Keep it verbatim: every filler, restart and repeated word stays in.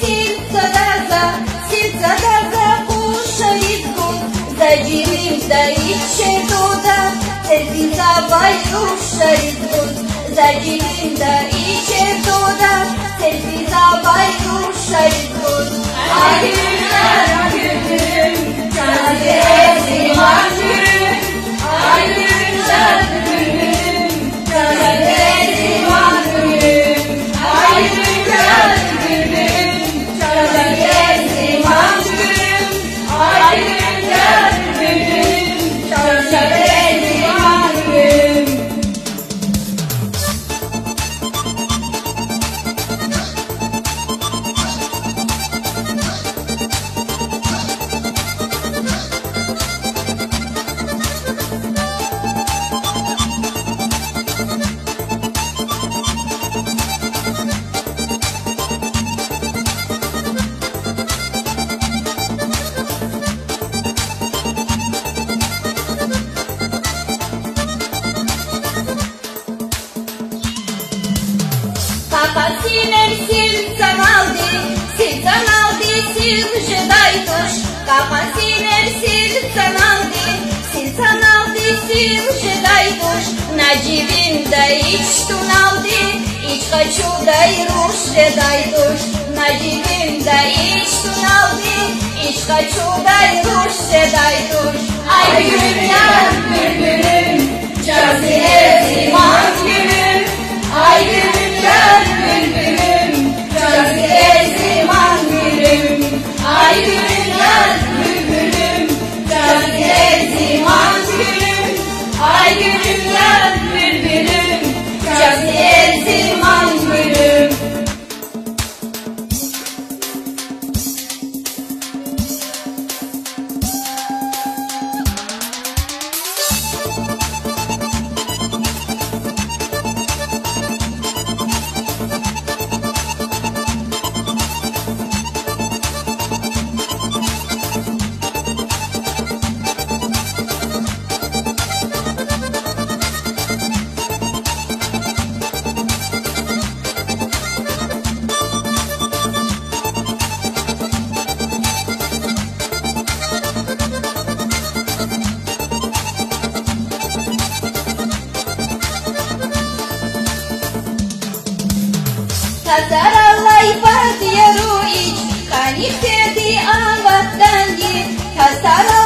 Сивцадаза, сивцадаза къушариз гуз, за жибинда ичер туда, церфизавай рушариз гуз, за жибинда ичер туда, церфизавай рушариз гуз. Ай гуьмир, гуьмир, чаз зи ман гуьмир, ай гуьмир, гуьмир, чаз зи ман гуьмир, ай гуьмир, гуьмир, чаз зи ман гуьмир, ай гуьмир, гуьмир, чаз зи ман гуьмир. Кьакьан синел сивцаналди, сивцаналди сив жедай туш. Кьакьан синел сивцаналди, сивцаналди сив жедай туш. На жибинда ич туналди, ич къачудай руш жедай туш. На жибинда ич туналди, ич къачудай руш жедай туш. Ай гуьмир, гуьмир, чаз зи ман гуьмир, ай гуьмир, гуьмир, чаз зи ман гуьмир, ай гуьмир, гуьмир, чаз зи ман гуьмир, ай гуьмир, гуьмир, чаз зи ман гуьмир. Тасараллай пад яру ич, къаних ферди а ватанди, тасара